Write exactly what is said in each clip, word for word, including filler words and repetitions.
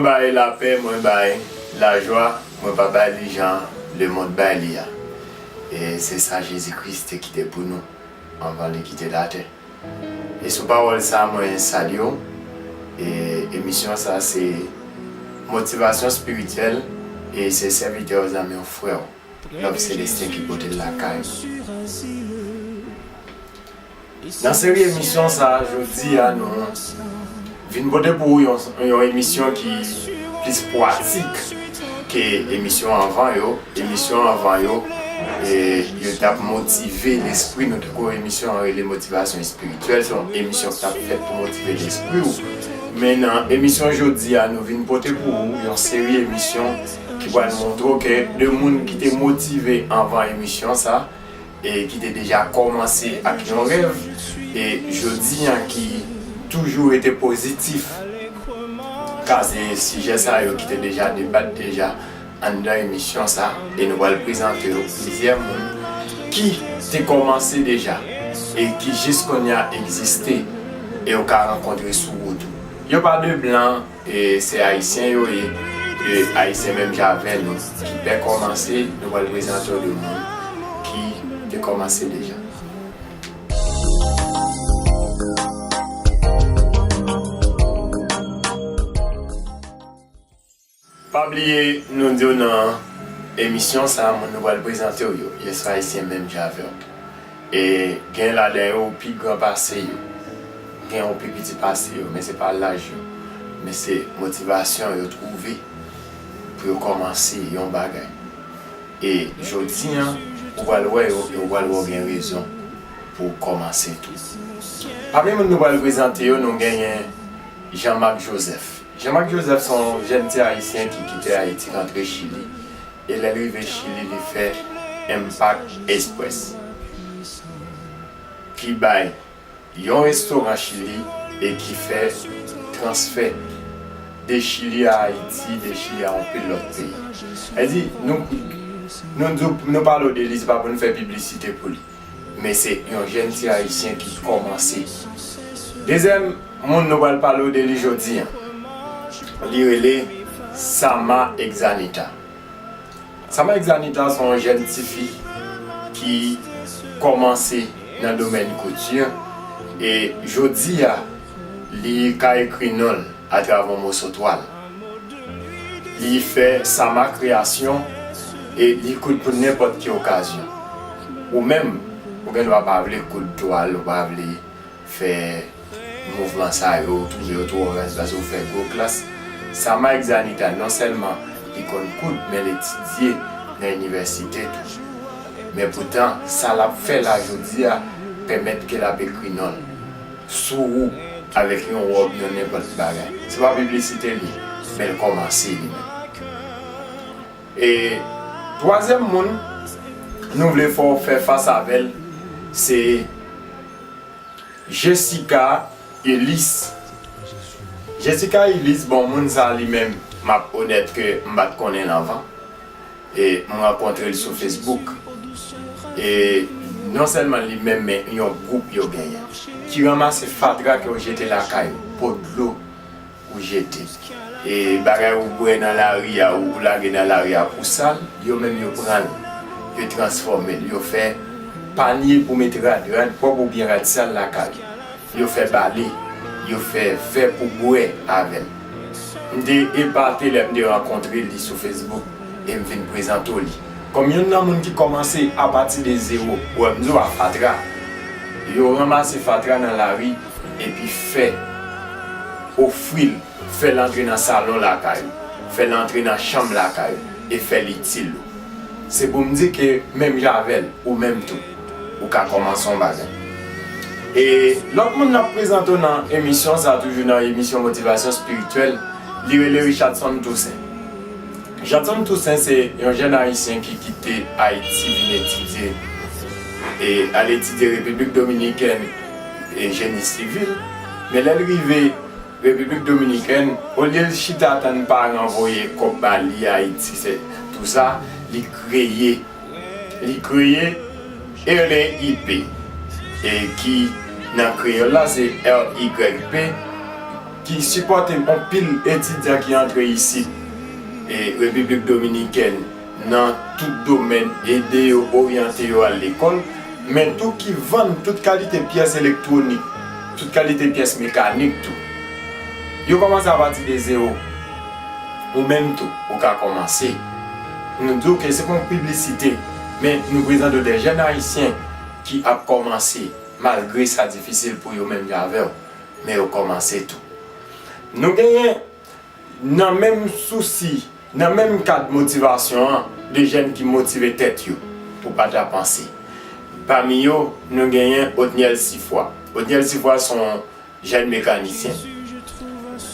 Bay lapè, mwen bay lajwa, mwen pa bay li jan lemonn bay li a. E se sa Jezi Kris te kite pou nou anvan li kite latè. E sou pawòl sa a, mwen salye w. E emisyon sa a se motivasyon espirityèl, e se sèvitè w, zanmi w, frè w, Love Celestin ki pote l lakay ou. Nan seri emisyon sa a, jodi a, nou vin pote pou ou yon, yon emisyon ki plis pwatik ke emisyon anvan yo. Emisyon anvan yo, e, yo t ap motive lespri nou, tankou emisyon an rele motivasyon espirityèl, se yon emisyon k t ap fèt pou motive lespri w. Men nan emisyon jodi a, nou vin pote pou ou yon seri emisyon ki pral montre w ke de moun ki te motive anvan emisyon sa, e ki te deja kòmanse ak yon rèv, e jodi an ki toujou rete pozitif. Ka se sijè sa yo ki te deja debat deja anndan emisyon sa, e nou pral prezante yo plizyè moun ki te kòmanse deja e ki jis kounye a egziste, e ou ka rankontre sou wout ou. Yo pa de blan, e se ayisyen yo ye, de ayisyen menm jan avè nou, ki pè kòmanse, nou pral prezante w de moun ki te kòmanse deja. Pa bliye, nou di w nan emisyon sa a, moun nou pral prezante w yo, yo se ayisyen menm jan avè w. E gen ladan yo ou pi gran pase yo, gen ou pi piti pase yo, men se pa laj yo, men se motivasyon yo twouve pou yo kòmanse yon bagay. E jodi an, ou pral wè yo, e ou pral wè w gen rezon pou w kòmanse tou. Pami moun nou pral prezante yo, nou genyen Jean Marc Joseph. Jean Marc Joseph se yon jèn ti ayisyen ki kite Ayiti, rantre Chili. E lè l rive Chili, li fè Impact Express, ki bay yon restoran Chili e ki fè transfè de Chili a Ayiti, de Chili a yon pil lòt peyi. Sa vle di, nou, nou, nou, nou pale w de li, se pa pou n fè piblisite pou li. Men se yon jèn ti ayisyen ki kòmanse. Dezyèm moun nou pral pale w de li jodi an, li rele Sama Exanita. Sama Exanita se yon jèn tifi ki kòmanse nan domèn kouti, e jodi a, li ka ekri non l atravè yon moso twal. Li fè Sama Kreyasyon e li koud pou nenpòt ki okazyon. Ou menm, ou gen dwa pa vle koud twal, ou pa vle fè mouvman sa yo, ou twouve yo twò raz paske ou fè gwo klas. Sama Exanita, non sèlman li konn koud, men l etidye nan inivèsite tou. Men poutan, sa l ap fè la jodi a pèmèt ke l ap ekri non l sou ou avèk yon wòb, yon nenpòt bagay. Se pa piblisite li, men l kòmanse li menm. E twazyèm moun nou vle fè w fè fas avè l, se Jessica Ulysse. Jessica Ulysse, bon, moun sa li menm, m ap onèt ke m pa t konnen l anvan. E m rankontre l sou Facebook. E non sèlman li menm, men yon gwoup yo genyen ki ranmase fatra ke yo jete lakay ou, po dlo ou jete. E bagay ou bwè nan lari a, ou, ou lage nan lari a pou sal, yo menm yo pran l, yo transfòme l, yo fè panye pou met rad, rad pwòp oubyen rad sal lakay. Yo fè bale, yo fè vè pou bwè avè l. M te epate lè m te rankontre li sou Facebook e m vin prezante w li. Kòm youn nan moun ki kòmanse apati de zewo, ou wè m di w a fatra. Yo ranmase fatra nan lari epi fè, ofri l, fè l antre nan salon lakay ou, fè l antre nan chanm lakay ou e fè l itil ou. Se pou m di ke menm jan avè l, ou menm tou, ou ka kòmanse yon bagay. E lòt moun n ap prezante w nan emisyon sa, toujou nan emisyon motivasyon espirityèl, li rele Richardson Toussaint. Richardson Toussaint se yon jèn ayisyen ki kite Ayiti vin etidye, e al etidye Repiblik Dominikèn e jeni sivil. Men lè l rive Repiblik Dominikèn, olye l chita tann paran voye kòb ba li Ayiti, se tou sa, li kreye, li kreye R E I P, e ki nan kreyòl la se R Y P, ki sipòte anpil etidyan ki antre isit, e Repiblik Dominikèn, nan tout domèn, ede yo, oryante yo al lekòl, men tou ki vann tout kalite pyès elektwonik, tout kalite pyès mekanik tou. Yo kòmanse apati de zewo. Ou menm tou, ou ka kòmanse. Nou di w ke se pa yon piblisite, men nou prezante w de jèn ayisyen ki ap kòmanse, malgre sa difisil pou yo menm jan avè w, men yo kòmanse tou. Nou genyen nan menm sousi, nan menm kad motivasyon an, de jèn ki motive tèt yo pou pa ta panse. Pami yo, nou genyen Otniel Sifwa. Otniel Sifwa se yon jèn mekanisyen.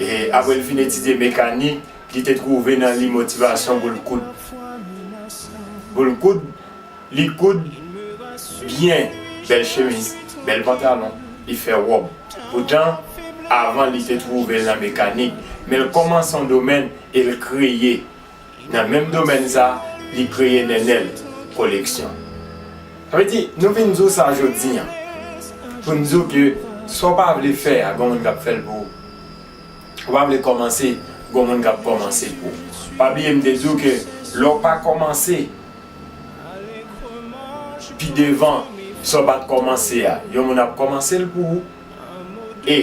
E apre l fin etidye mekanik, li te twouve nan li motivasyon pou l koud. Pou l koud, li koud byen, bèl chemiz, bèl pantalon, li fè wòb. Poutan, avan li te twouve l nan mekanik, men l kòmanse yon domèn e l kreye. Nan menm domèn sa, li kreye Nènèl Koleksyon. Sa vle di, nou vin di w sa jodi a, pou n di w ke sa w pa vle fè a, gen moun k ap fè l pou ou. Ou pa vle kòmanse, gen moun k ap kòmanse pou ou. Pa bliye m te di w ke lè w pa kòmanse, pi devan, sa w pa t kòmanse a, yon moun ap kòmanse l pou ou. E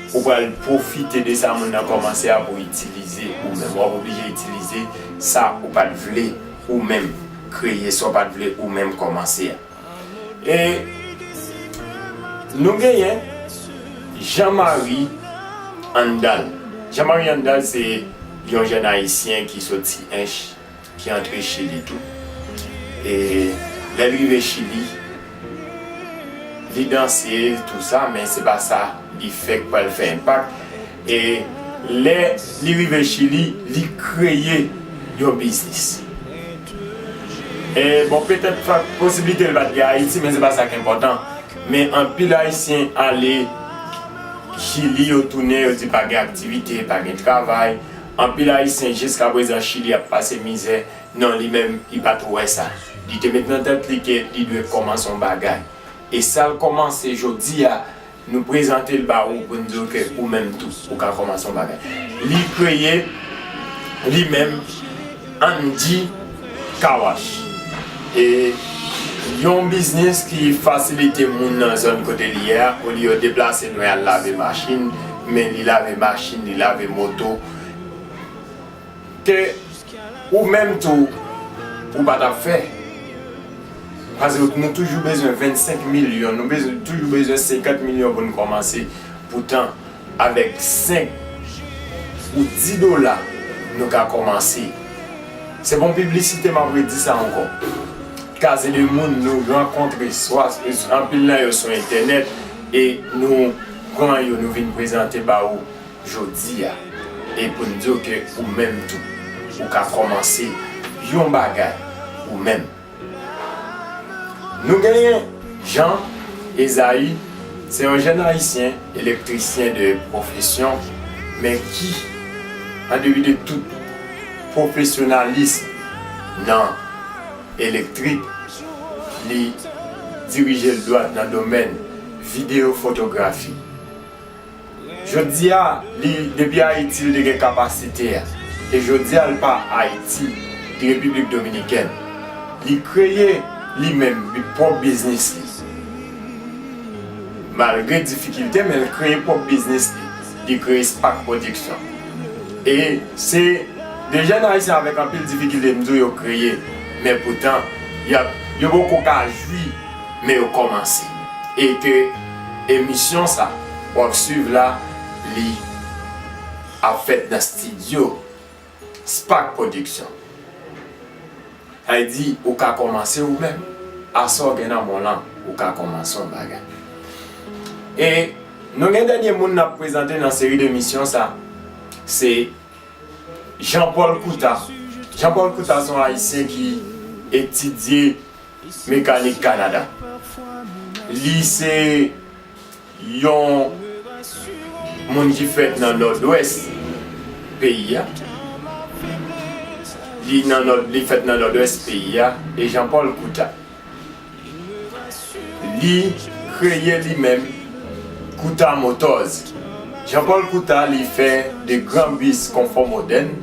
ou pral pwofite de sa moun nan kòmanse a pou itilize ou menm. W ap oblije itilize sa ou pa t vle ou menm kreye, sa w pa t vle ou menm kòmanse a. E nou genyen Jean Marie Andal. Jean Marie Andal se yon jèn ayisyen ki soti Ench, ki antre Chili tou. E lè l rive Chili, li danse, tou sa, men se pa sa li fè k pral fè enpak. E lè li rive Chili, li kreye yon biznis. E bon, petèt fa-, posiblite l pa t gen Ayiti, men se pa sa k enpòtan. Men anpil Ayisyen ale Chili, yo tounen, yo di pa gen aktivite, pa gen travay. Anpil Ayisyen jiska prezan Chili ap pase mizè. Non, li menm, li pa t wè sa. Li te met nan tèt li ke li dwe kòmanse yon bagay. E sa l kòmanse jodi a, nou prezante l ba ou pou n di w ke ou menm tou, ou ka kòmanse yon bagay. Li kreye, li menm, Angie Car Wash. E yon biznis ki fasilite moun nan zòn kote li ye a, olye yo deplase lwen al lave machin, men li lave machin, li lave moto. Ke ou menm tou, ou pa t ap fè. Paske nou toujou bezwen vennsenk milyon, nou bezwen, toujou bezwen senkant milyon pou n kòmanse. Poutan, avèk senk ou dis dola, nou ka kòmanse. Se pa yon piblisite, m ap redi sa ankò. Kaze de moun nou rankontre, swa anpil nan yo sou entènèt, e nou pran yo, nou vin prezante ba ou jodi a, e pou n di w ke ou menm tou, ou ka kòmanse yon bagay ou menm. Nou genyen Jean Esaïe, se yon jèn ayisyen, elektrisyen de pwofesyon, men ki, an depi de tout pwofesyonalis nan elektrik, li dirije l dwat nan domèn videyo fotografi. Jodi a, li, depi Ayiti, li te gen kapasite a. E jodi a, li pa Ayiti, li Repiblik Dominikèn. Li kreye li menm, li pwòp biznis li. Malgre difikilte, men li kreye pwòp biznis li. Li kreye Spark Production. E se de jèn ayisyen avèk anpil difikilte, m di w, yo kreye. Men poutan, y ap, yo poko ka jwi, men yo kòmanse. E ke emisyon sa w ap swiv la, li ap fèt nan estidyo Spark Production. Sa vle di, ou ka kòmanse ou menm. Aswè w gen nan men w lan, ou ka kòmanse yon bagay. E nou gen dènye moun n ap prezante nan seri de emisyon sa, se Jean Paul Couta. Jean Paul Couta se yon ayisyen ki etidye mekanik Kanada. Li se yon moun ki fèt nan nòdwès peyi a. Li nan nòd, li fèt nan nòdwès peyi a, e Jean Paul Couta. Li kreye li menm Couta Motors. Jean Paul Coutard li fè de gran bis konfò modèn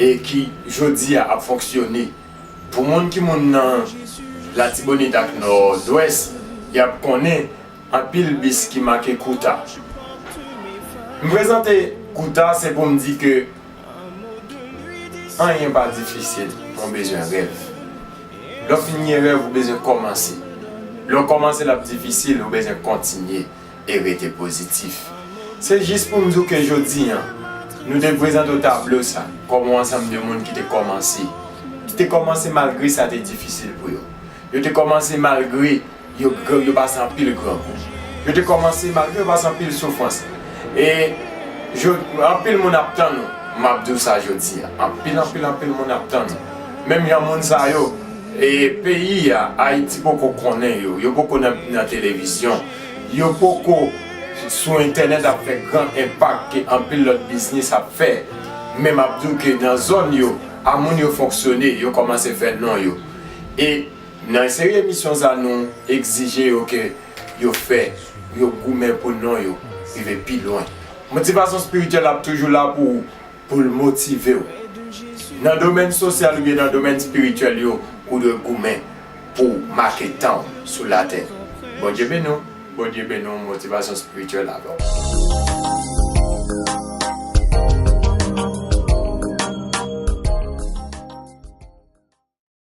e ki jodi a ap fonksyone. Pou moun ki moun nan Latibonit ak Nòdwès, y ap konnen anpil bis ki make Coutard. M prezante Coutard se pou m di ke anyen pa difisil, men w bezwen rèv. Lè w fin gen rèv, ou bezwen kòmanse. Lè w kòmanse l ap difisil, ou bezwen kontinye e rete pozitif. Se jis pou m di w ke jodi a, nou te prezante w tablo sa, kòm yon ansanm de moun ki te kòmanse. Ki te kòmanse malgre sa te difisil pou yo. Yo te kòmanse malgre yo, yo pase anpil grangou. Yo te kòmanse malgre yo pase anpil soufrans. E anpil moun ap tann ou. M ap di w sa jodi a. Anpil, anpil, anpil moun ap tann ou. Menm jan moun sa yo, e peyi a, Ayiti poko konnen yo. Yo poko nan, nan televizyon. Yo poko sou entènèt ap fè gran enpak ke anpil lòt biznis ap fè. Men m ap di w ke nan zòn yo, a moun yo fonksyone, yo kòmanse fè non yo. E nan seri emisyon sa, nou egzije yo ke yo fè, yo goumen pou non yo rive pi lwen. Motivasyon espirityèl ap toujou la pou ou, pou l motive w. Nan domèn sosyal oubyen nan domèn espirityèl yo, ou dwe goumen pou make tan w sou latè. Bondye beni w, Bondye beni w, motivasyon espirityèl avè w.